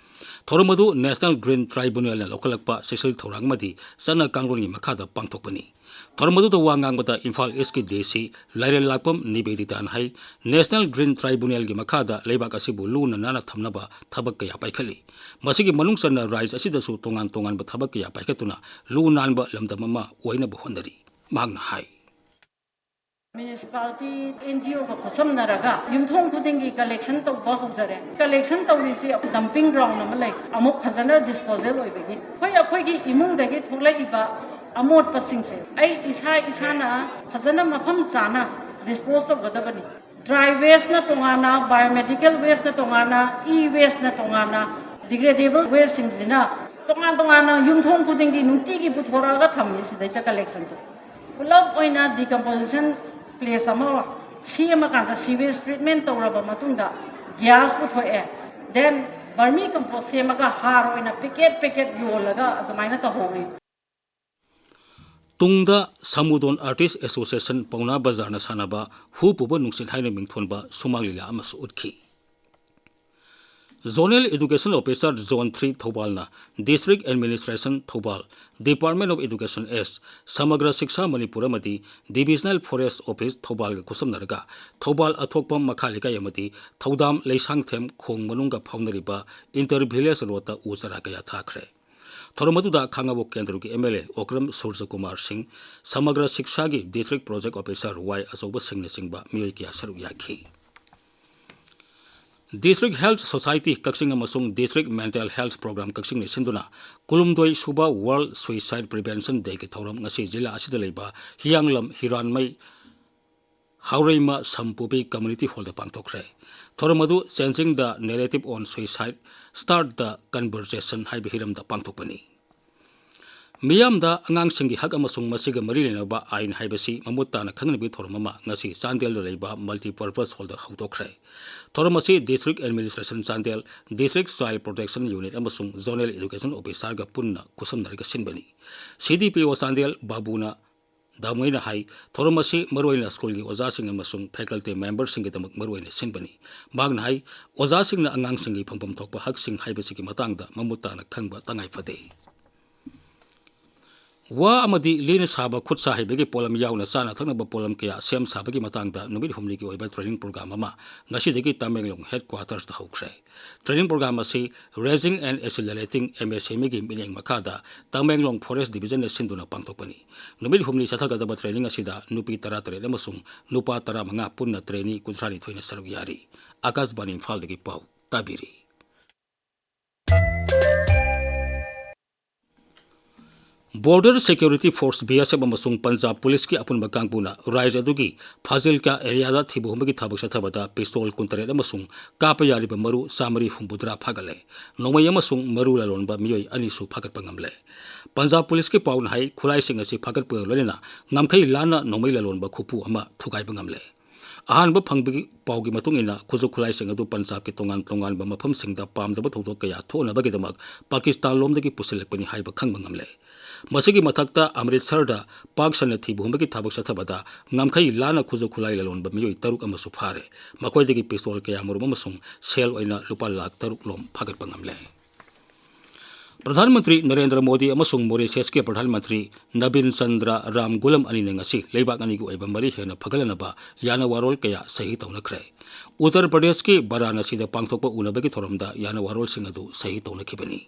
ꯊꯧꯔꯝ ꯑꯗꯨ National Green Tribunalꯅ ꯂꯧꯈꯠꯂꯛꯄ ꯆꯦꯛꯁꯤꯜ ꯊꯧꯔꯥꯡ ꯑꯃꯗꯤ ꯆꯠꯅ ꯀꯥꯡꯂꯣꯟꯒꯤ ꯃꯈꯥꯗ ꯄꯥꯡꯊꯣꯛꯄꯅꯤ꯫ ꯊꯧꯔꯝ ꯑꯗꯨꯗ ꯋꯥ ꯉꯥꯡꯕꯗ ꯏꯝꯐꯥꯜ ꯏꯁꯀꯤ DC ꯂꯥꯏꯔꯦꯜ ꯂꯥꯛꯄꯝ ꯅꯤꯕꯦꯗꯤꯇꯥꯅ ꯍꯥꯏ, National Green Tribunalꯒꯤ ꯃꯈꯥꯗ ꯂꯩꯕꯥꯛ ꯑꯁꯤꯕꯨ ꯂꯨꯅ ꯅꯥꯟꯅ ꯊꯝꯅꯕ ꯊꯕꯛ ꯀꯌꯥ ꯄꯥꯏꯈꯠꯂꯤ꯫ ꯃꯁꯤꯒꯤ ꯃꯅꯨꯡ ꯆꯟꯅ ꯔꯥꯏꯖ ꯑꯁꯤꯗꯁꯨ ꯇꯣꯉꯥꯟ ꯇꯣꯉꯥꯟꯕ ꯊꯕꯛ ꯀꯌꯥ ꯄꯥꯏꯈꯠꯇꯨꯅ ꯂꯨ ꯅꯥꯟꯕ ꯂꯝꯗꯝ ꯑꯃ ꯑꯣꯏꯅꯕ ꯍꯣꯠꯅꯔꯤ꯫ ꯃꯍꯥꯛꯅ ꯍꯥꯏ꯫ Municipality, NGOꯒ ꯈꯨꯠꯁꯝꯅꯔꯒ ꯌꯨꯝꯊꯣꯡ ꯈꯨꯗꯤꯡꯒꯤ collection ꯇꯧꯕ ꯍꯧꯖꯔꯦ꯫ Collection ꯇꯧꯔꯤꯁꯤ dumping ground ꯑꯃ ꯂꯩ, ꯑꯃꯨꯛ ꯐꯖꯅ disposal ꯑꯣꯏꯕꯒꯤ꯫ ꯑꯩꯈꯣꯏ, ꯑꯩꯈꯣꯏꯒꯤ ꯏꯃꯨꯡꯗꯒꯤ ꯊꯣꯛꯂꯛꯏꯕ ꯑꯃꯣꯠꯄꯁꯤꯡꯁꯦ ꯑꯩ ꯏꯁꯥ ꯏꯁꯥꯅ ꯐꯖꯅ ꯃꯐꯝ ꯆꯥꯅ dispose ꯇꯧꯒꯗꯕꯅꯤ꯫ Dry wasteꯅ ꯇꯣꯉꯥꯟꯅ, biomedical wasteꯅ ꯇꯣꯉꯥꯟꯅ, e-wasteꯅ ꯇꯣꯉꯥꯟꯅ, degradable wasteꯁꯤꯡꯁꯤꯅ ꯇꯣꯉꯥꯟ ꯇꯣꯉꯥꯟꯅ ꯌꯨꯝꯊꯣꯡ ꯈꯨꯗꯤꯡꯒꯤ ꯅꯨꯡꯇꯤꯒꯤ ꯄꯨꯊꯣꯔꯛꯑꯒ ꯊꯝꯃꯤ ꯁꯤꯗꯩꯗ collectionꯁꯦ꯫ ꯄꯨꯂꯞ ꯑꯣꯏꯅ decomposition place ꯑꯃ ꯁꯦꯝꯃꯀꯥꯟꯗ, sewage treatment ꯇꯧꯔꯕ ꯃꯇꯨꯡꯗ gas ꯄꯨꯊꯣꯛꯑꯦ, then vermi compost ꯁꯦꯝꯃꯒ ꯍꯥꯔ ꯑꯣꯏꯅ packet packet ꯌꯣꯜꯂꯒ ꯑꯗꯨꯃꯥꯏꯅ ꯇꯧꯍꯧꯋꯤ꯫ ꯇꯨꯡꯗ ꯁꯃꯨꯗꯣꯟ Artist Association ꯄꯥꯎꯅꯥ ꯕꯖꯥꯔꯅ ꯁꯥꯟꯅꯕ ꯍꯨ ꯄꯨꯕ ꯅꯨꯡꯁꯤꯠ ꯍꯥꯏꯅ ꯃꯤꯡꯊꯣꯟꯕ ꯁꯨꯃꯥꯡ ꯂꯤꯂꯥ ꯑꯃꯁꯨ ꯎꯠꯈꯤ꯫ Zonal Education Officer Zone three ꯊꯧꯕꯥꯜꯅ District Administration Thoubal, Department of Education S, ꯁꯃꯒ꯭ꯔ ꯁꯤꯛꯁꯥ ꯃꯅꯤꯄꯨꯔ ꯑꯃꯗꯤ Divisional Forest Office ꯊꯧꯕꯥꯜꯒ ꯈꯨꯠꯁꯝꯅꯔꯒ ꯊꯧꯕꯥꯜ ꯑꯊꯣꯛꯄꯝ ꯃꯈꯥ ꯂꯩꯀꯥꯏ ꯑꯃꯗꯤ ꯊꯧꯗꯥꯝ ꯂꯩꯁꯥꯡꯊꯦꯝ ꯈꯣꯡ ꯃꯅꯨꯡꯒ ꯐꯥꯎꯅꯔꯤꯕ Inter Village Roadꯇ ꯎ ꯆꯥꯔꯥ ꯀꯌꯥ ꯊꯥꯈ꯭ꯔꯦ꯫ ꯊꯧꯔꯝ ꯑꯗꯨꯗ ꯈꯥꯉꯕꯣꯛ ꯀꯦꯟꯗ꯭ꯔꯒꯤ M L A ꯑꯣꯀ꯭ꯔꯝ ꯁꯨꯔꯖꯀꯨꯃꯥꯔ ꯁꯤꯡ, ꯁꯃꯒ꯭ꯔ ꯁꯤꯛꯁꯥꯒꯤ District Project Officer ꯋꯥꯏ ꯑꯆꯧꯕ ꯁꯤꯡꯅꯆꯤꯡꯕ ꯃꯤꯑꯣꯏ ꯀꯌꯥ ꯁꯔꯨꯛ ꯌꯥꯈꯤ꯫ District Health Society ꯀꯛꯆꯤꯡ ꯑꯃꯁꯨꯡ District Mental Health Program ꯀꯛꯆꯤꯡꯅ ꯁꯤꯟꯗꯨꯅ ꯀꯨꯟꯍꯨꯝꯗꯣꯏ ꯁꯨꯕ World Suicide Prevention Dayꯒꯤ ꯊꯧꯔꯝ ꯉꯁꯤ ꯖꯤꯂꯥ ꯑꯁꯤꯗ ꯂꯩꯕ ꯍꯤꯌꯥꯡꯂꯝ ꯍꯤꯔꯥꯟꯃꯩ ꯍꯥꯎꯔꯩꯃ ꯁꯝꯄꯨꯕꯤ Community Hallꯗ ꯄꯥꯡꯊꯣꯛꯈ꯭ꯔꯦ꯫ ꯊꯧꯔꯝ ꯑꯗꯨ Changing the Narrative on Suicide, Start the Conversation ꯍꯥꯏꯕ ꯍꯤꯔꯝꯗ ꯄꯥꯡꯊꯣꯛꯄꯅꯤ꯫ ꯃꯤꯌꯥꯝꯗ ꯑꯉꯥꯡꯁꯤꯡꯒꯤ ꯍꯛ ꯑꯃꯁꯨꯡ ꯃꯁꯤꯒ ꯃꯔꯤ ꯂꯩꯅꯕ ꯑꯥꯏꯟ ꯍꯥꯏꯕꯁꯤ ꯃꯃꯨꯠ ꯇꯥꯅ ꯈꯪꯅꯕꯒꯤ ꯊꯧꯔꯝ ꯑꯃ ꯉꯁꯤ ꯆꯥꯟꯗꯦꯜꯗ ꯂꯩꯕ Multipurpose Hallꯗ ꯍꯧꯗꯣꯛꯈ꯭ꯔꯦ꯫ ꯊꯧꯔꯝ ꯑꯁꯤ District Administration Chandel, District Child Protection Unit ꯑꯃꯁꯨꯡ Zonal Education Officerꯒ ꯄꯨꯟꯅ ꯈꯨꯠꯁꯝꯅꯔꯒ ꯁꯤꯟꯕꯅꯤ꯫ C D P O Chandel ꯕꯥꯕꯨꯅ ꯗꯥꯝꯉꯩꯅ ꯍꯥꯏ, ꯊꯧꯔꯝ ꯑꯁꯤ ꯃꯔꯨꯑꯣꯏꯅ ꯁ꯭ꯀꯨꯜꯒꯤ ꯑꯣꯖꯥꯁꯤꯡ ꯑꯃꯁꯨꯡ faculty memberꯁꯤꯡꯒꯤꯗꯃꯛ ꯃꯔꯨꯑꯣꯏꯅ ꯁꯤꯟꯕꯅꯤ꯫ ꯃꯍꯥꯛꯅ ꯍꯥꯏ, ꯑꯣꯖꯥꯁꯤꯡꯅ ꯑꯉꯥꯡꯁꯤꯡꯒꯤ ꯐꯪꯐꯝ ꯊꯣꯛꯄ ꯍꯛꯁꯤꯡ ꯍꯥꯏꯕꯁꯤꯒꯤ ꯃꯇꯥꯡꯗ ꯃꯃꯨꯠ ꯇꯥꯅ ꯈꯪꯕ ꯇꯉꯥꯏ ꯐꯗꯦ꯫ ꯋꯥ ꯑꯃꯗꯤ ꯂꯤꯅ ꯁꯥꯕ ꯈꯨꯠꯁꯥ ꯍꯩꯕꯒꯤ ꯄꯣꯠꯂꯝ ꯌꯥꯎꯅ ꯆꯥꯅ ꯊꯛꯅꯕ ꯄꯣꯠꯂꯝ ꯀꯌꯥ ꯁꯦꯝ ꯁꯥꯕꯒꯤ ꯃꯇꯥꯡꯗ ꯅꯨꯃꯤꯠ ꯍꯨꯝꯅꯤꯒꯤ ꯑꯣꯏꯕ training program ꯑꯃ ꯉꯁꯤꯗꯒꯤ ꯇꯃꯦꯡꯂꯣꯡ headquartersꯇ ꯍꯧꯈ꯭ꯔꯦ꯫ Training program ꯑꯁꯤ Raising and Accelerating MSMEꯒꯤ ꯃꯤꯠꯌꯦꯡ ꯃꯈꯥꯗ ꯇꯃꯦꯡꯂꯣꯡ Forest Divisionꯅ ꯁꯤꯟꯗꯨꯅ ꯄꯥꯡꯊꯣꯛꯄꯅꯤ꯫ ꯅꯨꯃꯤꯠ ꯍꯨꯝꯅꯤ ꯆꯠꯊꯒꯗꯕ training ꯑꯁꯤꯗ ꯅꯨꯄꯤ ꯇꯔꯥꯇꯔꯦꯠ ꯑꯃꯁꯨꯡ ꯅꯨꯄꯥ ꯇꯔꯥꯃꯉꯥ ꯄꯨꯟꯅ trainee ꯀꯨꯟꯊ꯭ꯔꯥꯅꯤꯊꯣꯏꯅ ꯁꯔꯨꯛ ꯌꯥꯔꯤ꯫ ꯑꯀꯥꯁꯕꯥꯅꯤ ꯏꯝꯐꯥꯜꯗꯒꯤ ꯄꯥꯎ ꯇꯥꯕꯤꯔꯤ꯫ Border Security Force, B S F, ꯑꯃꯁꯨꯡ ꯄꯟꯖꯥꯕ ꯄꯨꯂꯤꯁꯀꯤ ꯑꯄꯨꯟꯕ ꯀꯥꯡꯕꯨꯅ ꯔꯥꯖ꯭ꯌ ꯑꯗꯨꯒꯤ ꯐꯥꯖꯤꯜꯀꯥ areaꯗ ꯊꯤꯕ ꯍꯨꯝꯕꯒꯤ ꯊꯕꯛ ꯆꯠꯊꯕꯗ pistol ꯀꯨꯟꯇꯔꯦꯠ ꯑꯃꯁꯨꯡ ꯀꯥꯞꯄ ꯌꯥꯔꯤꯕ ꯃꯔꯨ ꯆꯥꯃꯔꯤ ꯍꯨꯝꯐꯨꯇꯔꯥ ꯐꯥꯒꯠꯂꯦ꯫ ꯅꯣꯡꯃꯩ ꯑꯃꯁꯨꯡ ꯃꯔꯨ ꯂꯂꯣꯟꯕ ꯃꯤꯑꯣꯏ ꯑꯅꯤꯁꯨ ꯐꯥꯒꯠꯄ ꯉꯝꯂꯦ꯫ ꯄꯟꯖꯥꯕ ꯄꯨꯂꯤꯁꯀꯤ ꯄꯥꯎꯅ ꯍꯥꯏ, ꯈꯨꯠꯂꯥꯏꯁꯤꯡ ꯑꯁꯤ ꯐꯥꯒꯠꯄꯒ ꯂꯣꯏꯅꯅ ꯉꯝꯈꯩ ꯂꯥꯟꯅ ꯅꯣꯡꯃꯩ ꯂꯂꯣꯟꯕ ꯈꯨꯄꯨ ꯑꯃ ꯊꯨꯒꯥꯏꯕ ꯉꯝꯂꯦ꯫ ꯑꯍꯥꯟꯕ ꯐꯪꯕꯒꯤ ꯄꯥꯎꯒꯤ ꯃꯇꯨꯡ ꯏꯟꯅ, ꯈꯨꯠꯁꯨ ꯈꯨꯠꯂꯥꯏꯁꯤꯡ ꯑꯗꯨ ꯄꯟꯖꯥꯕꯀꯤ ꯇꯣꯉꯥꯟ ꯇꯣꯉꯥꯟꯕ ꯃꯐꯝꯁꯤꯡꯗ ꯄꯥꯝꯗꯕ ꯊꯧꯗꯣꯛ ꯀꯌꯥ ꯊꯣꯛꯅꯕꯒꯤꯗꯃꯛ ꯄꯥꯀꯤꯁꯇꯥꯟ ꯂꯣꯝꯗꯒꯤ ꯄꯨꯁꯤꯜꯂꯛꯄꯅꯤ ꯍꯥꯏꯕ ꯈꯪꯕ ꯉꯝꯂꯦ꯫ ꯃꯁꯤꯒꯤ ꯃꯊꯛꯇ, ꯑꯃ꯭ꯔꯤꯠꯁꯔꯗ ꯄꯥꯛ ꯁꯟꯅ ꯊꯤꯕ ꯍꯨꯝꯕꯒꯤ ꯊꯕꯛ ꯆꯠꯊꯕꯗ ꯉꯝꯈꯩ ꯂꯥꯟꯅ ꯈꯨꯠꯁꯨ ꯈꯨꯠꯂꯥꯏ ꯂꯂꯣꯟꯕ ꯃꯤꯑꯣꯏ ꯇꯔꯨꯛ ꯑꯃꯁꯨ ꯐꯥꯔꯦ꯫ ꯃꯈꯣꯏꯗꯒꯤ ꯄꯤꯁꯇꯣꯜ ꯀꯌꯥꯃꯔꯨꯝ ꯑꯃꯁꯨꯡ ꯁꯦꯜ ꯑꯣꯏꯅ ꯂꯨꯄꯥ ꯂꯥꯈ ꯇꯔꯨꯛ ꯂꯣꯝ ꯐꯥꯒꯠꯄ ꯉꯝꯂꯦ꯫ ꯄ꯭ꯔꯙꯥꯟ ꯃꯟꯇ꯭ꯔꯤ ꯅꯔꯦꯟꯗ꯭ꯔ ꯃꯣꯗꯤ ꯑꯃꯁꯨꯡ ꯃꯣꯔꯤꯁꯤꯌꯁꯀꯤ ꯄ꯭ꯔꯙꯥꯟ ꯃꯟꯇ꯭ꯔꯤ ꯅꯕꯤꯟ ꯆꯟꯗ꯭ꯔ ꯔꯥꯝ ꯒꯨꯂꯝ ꯑꯅꯤꯅ ꯉꯁꯤ ꯂꯩꯕꯥꯛ ꯑꯅꯤꯒꯤ ꯑꯣꯏꯕ ꯃꯔꯤ ꯍꯦꯟꯅ ꯐꯒꯠꯂꯅꯕ ꯌꯥꯅꯋꯥꯔꯣꯜ ꯀꯌꯥ ꯁꯍꯤ ꯇꯧꯅꯈ꯭ꯔꯦ꯫ ꯎꯠꯇꯔ ꯄ꯭ꯔꯗꯦꯁꯀꯤ ꯕꯔꯥꯅꯁꯤꯗ ꯄꯥꯡꯊꯣꯛꯄ ꯎꯅꯕꯒꯤ ꯊꯧꯔꯝꯗ ꯌꯥꯅꯋꯥꯔꯣꯜꯁꯤꯡ ꯑꯗꯨ ꯁꯍꯤ ꯇꯧꯅꯈꯤꯕꯅꯤ꯫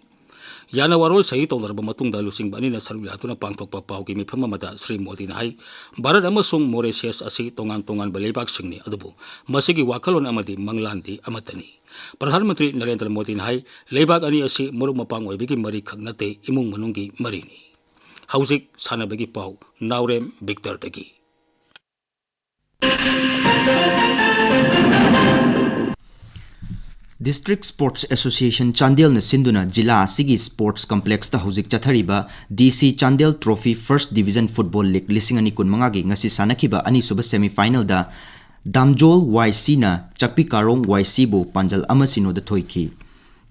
ꯌꯥꯅꯋꯥꯔꯣꯜ ꯁꯍꯤ ꯇꯧꯅꯔꯕ ꯃꯇꯨꯡꯗ ꯂꯨꯆꯤꯡꯕ ꯑꯅꯤꯅ ꯁꯔꯨꯛ ꯌꯥꯗꯨꯅ ꯄꯥꯡꯊꯣꯛꯄ ꯄꯥꯎꯒꯤ ꯃꯤꯐꯝ ꯑꯃꯗ ꯁ꯭ꯔꯤ ꯃꯣꯗꯤꯅ ꯍꯥꯏ, ꯚꯥꯔꯠ ꯑꯃꯁꯨꯡ ꯃꯣꯔꯤꯁꯤꯌꯁ ꯑꯁꯤ ꯇꯣꯉꯥꯟ ꯇꯣꯉꯥꯟꯕ ꯂꯩꯕꯥꯛꯁꯤꯡꯅꯤ, ꯑꯗꯨꯕꯨ ꯃꯁꯤꯒꯤ ꯋꯥꯈꯜꯂꯣꯟ ꯑꯃꯗꯤ ꯃꯪꯂꯥꯟꯗꯤ ꯑꯃꯠꯇꯅꯤ꯫ ꯄ꯭ꯔꯙꯥꯟ ꯃꯟꯇ꯭ꯔꯤ ꯅꯔꯦꯟꯗ꯭ꯔ ꯃꯣꯗꯤꯅ ꯍꯥꯏ, ꯂꯩꯕꯥꯛ ꯑꯅꯤ ꯑꯁꯤ ꯃꯔꯨꯞ ꯃꯄꯥꯡ ꯑꯣꯏꯕꯒꯤ ꯃꯔꯤ ꯈꯛ ꯅꯠꯇꯦ, ꯏꯃꯨꯡ ꯃꯅꯨꯡꯒꯤ ꯃꯔꯤꯅꯤ꯫ ꯍꯧꯖꯤꯛ ꯁꯥꯟꯅꯕꯒꯤ ꯄꯥꯎ, ꯅꯥꯎꯔꯦꯝ ꯕꯤꯛꯇꯔꯗꯒꯤ꯫ District Sports Association ꯆꯥꯟꯗꯦꯜꯅ ꯁꯤꯟꯗꯨꯅ ꯖꯤꯂꯥ ꯑꯁꯤꯒꯤ ꯁ꯭ꯄꯣꯔꯠꯁ ꯀꯝꯄ꯭ꯂꯦꯛꯁꯇ ꯍꯧꯖꯤꯛ ꯆꯠꯊꯔꯤꯕ ꯗꯤ ꯁꯤ Chandel trophy first division football league ꯂꯤꯁꯤꯡ ꯑꯅꯤ ꯀꯨꯟꯃꯉꯥꯒꯤ ꯉꯁꯤ ꯁꯥꯟꯅꯈꯤꯕ ꯑꯅꯤꯁꯨꯕ ꯁꯦꯃꯤꯐꯥꯏꯅꯦꯜꯗ ꯗꯥꯝꯖꯣꯜ ꯋꯥꯏ ꯁꯤꯅ ꯆꯥꯛꯄꯤ ꯀꯥꯔꯣꯡ ꯋꯥꯏ ꯁꯤꯕꯨ ꯄꯥꯟꯖꯜ ꯑꯃ ꯁꯤꯅꯣꯗ ꯊꯣꯏꯈꯤ꯫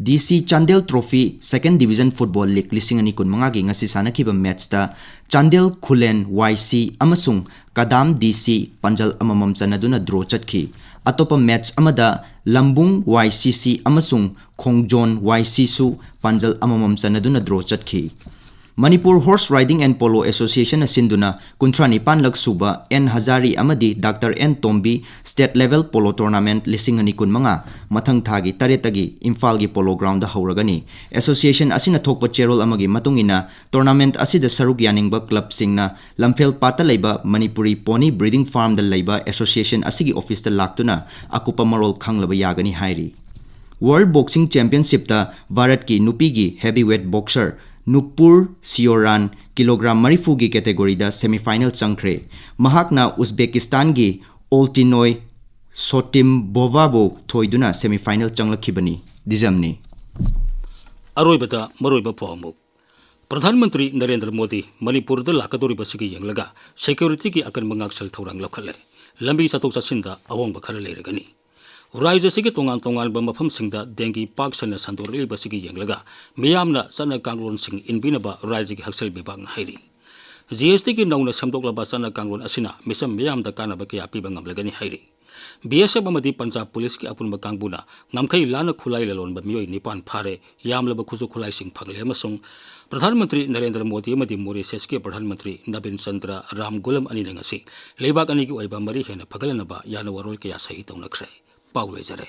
ꯗꯤ ꯁꯤ ꯆꯥꯟꯗꯦꯜ ꯇ꯭ꯔꯣꯐꯤ ꯁꯦꯀꯦꯟ ꯗꯤꯕꯤꯖꯟ ꯐꯨꯠꯕꯣꯜ ꯂꯤꯒ ꯂꯤꯁꯤꯡ ꯑꯅꯤ ꯀꯨꯟꯃꯉꯥꯒꯤ ꯉꯁꯤ ꯁꯥꯟꯅꯈꯤꯕ ꯃꯦꯠꯁꯇ ꯆꯥꯟꯗꯦꯜ ꯈꯨꯂꯦꯟ ꯋꯥꯏ ꯁꯤ ꯑꯃꯁꯨꯡ ꯀꯗꯥꯝ ꯗꯤ ꯁꯤ ꯄꯥꯟꯖꯜ ꯑꯃꯃꯝ ꯆꯟꯅꯗꯨꯅ ꯗ꯭ꯔꯣ ꯆꯠꯈꯤ꯫ ꯑꯇꯣꯞꯄ ꯃꯦꯠꯁ ꯑꯃꯗ ꯂꯝꯕꯨꯡ ꯋꯥꯏ ꯁꯤ ꯁꯤ ꯑꯃꯁꯨꯡ ꯈꯣꯡꯖꯣꯟ ꯋꯥꯏ ꯁꯤꯁꯨ ꯄꯥꯟꯖꯜ ꯑꯃꯃꯝ ꯆꯟꯅꯗꯨꯅ ꯗ꯭ꯔꯣ ꯆꯠꯈꯤ꯫ Manipur horse riding and polo ꯑꯦꯁꯣꯁꯤꯌꯦꯁꯟꯅ ꯁꯤꯟꯗꯨꯅ ꯀꯨꯟꯊ꯭ꯔꯥ ꯅꯤꯄꯥꯟꯂꯛ ꯁꯨꯕ ꯑꯦꯟ ꯍꯖꯥꯔꯤ ꯑꯃꯗꯤ doctor N Tombi state level polo tournament ꯂꯤꯁꯤꯡ ꯑꯅꯤ ꯀꯨꯟꯃꯉꯥ ꯃꯊꯪ ꯊꯥꯒꯤ ꯇꯔꯦꯠꯇꯒꯤ ꯏꯝꯐꯥꯜꯒꯤ ꯄꯣꯂꯣ ꯒ꯭ꯔꯥꯎꯟꯗ ꯍꯧꯔꯒꯅꯤ꯫ ꯑꯦꯁꯣꯁꯤꯌꯦꯁꯟ ꯑꯁꯤꯅ ꯊꯣꯛꯄ ꯆꯦꯔꯣꯜ ꯑꯃꯒꯤ ꯃꯇꯨꯡ ꯏꯟꯅ, ꯇꯣꯔꯅꯥꯃꯦꯟꯠ ꯑꯁꯤꯗ ꯁꯔꯨꯛ ꯌꯥꯅꯤꯡꯕ ꯀ꯭ꯂꯕꯁꯤꯡꯅ ꯂꯝꯐꯦꯜ ꯄꯥꯠꯇ ꯂꯩꯕ ꯃꯅꯤꯄꯨꯔꯤ ꯄꯣꯅꯤ ꯕ꯭ꯔꯤꯗꯤꯡ ꯐꯥꯔꯝꯗ ꯂꯩꯕ ꯑꯦꯁꯣꯁꯤꯌꯦꯁꯟ ꯑꯁꯤꯒꯤ ꯑꯣꯐꯤꯁꯇ ꯂꯥꯛꯇꯨꯅ ꯑꯀꯨꯞꯄ ꯃꯔꯣꯜ ꯈꯪꯂꯕ ꯌꯥꯒꯅꯤ ꯍꯥꯏꯔꯤ꯫ ꯋꯥꯔꯜꯗ ꯕꯣꯛꯁꯤꯡ ꯆꯦꯝꯄꯤꯌꯟꯁꯤꯞꯇ ꯚꯥꯔꯠꯀꯤ ꯅꯨꯄꯤꯒꯤ ꯍꯦꯚꯤꯋꯦꯠ ꯕꯣꯛꯁꯔ ꯅꯨꯄꯨꯔ ꯁꯤꯌꯣꯔꯥꯟ ꯀꯤꯂꯣꯒ꯭ꯔꯥꯝ ꯃꯔꯤꯐꯨꯒꯤ ꯀꯦꯇꯦꯒꯣꯔꯤꯗ ꯁꯦꯃꯤꯐꯥꯏꯅꯦꯜ ꯆꯪꯈ꯭ꯔꯦ꯫ ꯃꯍꯥꯛꯅ ꯎꯖꯕꯦꯀꯤꯁꯇꯥꯟꯒꯤ ꯑꯣꯜꯇꯤꯅꯣꯏ ꯁꯣꯇꯤꯝꯕꯣꯚꯥꯕꯨ ꯊꯣꯏꯗꯨꯅ ꯁꯦꯃꯤꯐꯥꯏꯅꯦꯜ ꯆꯪꯂꯛꯈꯤꯕꯅꯤ꯫ ꯗꯤꯖꯝꯅꯤ꯫ ꯑꯔꯣꯏꯕꯗ ꯃꯔꯨꯑꯣꯏꯕ ꯄꯥꯎ ꯑꯃꯨꯛ꯫ ꯄ꯭ꯔꯙꯥꯟ ꯃꯟꯇ꯭ꯔꯤ ꯅꯔꯦꯟꯗ꯭ꯔ ꯃꯣꯗꯤ ꯃꯅꯤꯄꯨꯔꯗ ꯂꯥꯛꯀꯗꯧꯔꯤꯕꯁꯤꯒꯤ ꯌꯦꯡꯂꯒ ꯁꯦꯀ꯭ꯌꯨꯔꯤꯇꯤꯒꯤ ꯑꯀꯟꯕ ꯉꯥꯛꯁꯦꯜ ꯊꯧꯔꯥꯡ ꯂꯧꯈꯠꯂꯦ꯫ ꯂꯝꯕꯤ ꯆꯠꯊꯣꯛ ꯆꯠꯁꯤꯟꯗ ꯑꯍꯣꯡꯕ ꯈꯔ ꯂꯩꯔꯒꯅꯤ꯫ ꯔꯥꯖ꯭ꯌ ꯑꯁꯤꯒꯤ ꯇꯣꯉꯥꯟ ꯇꯣꯉꯥꯟꯕ ꯃꯐꯝꯁꯤꯡꯗ ꯗꯦꯡꯒꯤ ꯄꯥꯛ ꯁꯟꯅ ꯁꯟꯗꯣꯔꯛꯂꯤꯕꯁꯤꯒꯤ ꯌꯦꯡꯂꯒ ꯃꯤꯌꯥꯝꯅ ꯆꯠꯅ ꯀꯥꯡꯂꯣꯟꯁꯤꯡ ꯏꯟꯕꯤꯅꯕ ꯔꯥꯖ꯭ꯌꯒꯤ ꯍꯛꯁꯦꯜ ꯕꯤꯚꯥꯒꯅ ꯍꯥꯏꯔꯤ꯫ ꯖꯤ ꯑꯦꯁ ꯇꯤꯒꯤ ꯅꯧꯅ ꯁꯦꯝꯗꯣꯛꯂꯕ ꯆꯠꯅ ꯀꯥꯡꯂꯣꯟ ꯑꯁꯤꯅ ꯃꯤꯆꯝ ꯃꯤꯌꯥꯝꯗ ꯀꯥꯟꯅꯕ ꯀꯌꯥ ꯄꯤꯕ ꯉꯝꯂꯒꯅꯤ ꯍꯥꯏꯔꯤ꯫ ꯕꯤ ꯑꯦꯁ ꯑꯦꯐ ꯑꯃꯗꯤ ꯄꯟꯖꯥꯕ ꯄꯨꯂꯤꯁꯀꯤ ꯑꯄꯨꯟꯕ ꯀꯥꯡꯕꯨꯅ ꯉꯝꯈꯩ ꯂꯥꯟꯅ ꯈꯨꯠꯂꯥꯏ ꯂꯂꯣꯟꯕ ꯃꯤꯑꯣꯏ ꯅꯤꯄꯥꯟ ꯐꯥꯔꯦ, ꯌꯥꯝꯂꯕ ꯈꯨꯠꯁꯨ ꯈꯨꯠꯂꯥꯏꯁꯤꯡ ꯐꯪꯂꯦ ꯑꯃꯁꯨꯡ ꯄ꯭ꯔꯙꯥꯟ ꯃꯟꯇ꯭ꯔꯤ ꯅꯔꯦꯟꯗ꯭ꯔ ꯃꯣꯗꯤ ꯑꯃꯗꯤ ꯃꯣꯔꯤꯁꯤꯌꯁꯀꯤ ꯄ꯭ꯔꯙꯥꯟ ꯃꯟꯇ꯭ꯔꯤ ꯅꯕꯤꯟ ꯆꯟꯗ꯭ꯔ ꯔꯥꯝꯒꯨꯂꯝ ꯑꯅꯤꯅ ꯉꯁꯤ ꯂꯩꯕꯥꯛ ꯑꯅꯤꯒꯤ ꯑꯣꯏꯕ ꯃꯔꯤ ꯍꯦꯟꯅ ꯐꯒꯠꯂꯅꯕ ꯌꯥꯅ ꯋꯥꯔꯣꯜ ꯀꯌꯥ ꯁꯍꯤ ꯇꯧꯅꯈ꯭ꯔꯦ꯫ ꯄꯥꯎ ꯂꯣꯏꯖꯔꯦ꯫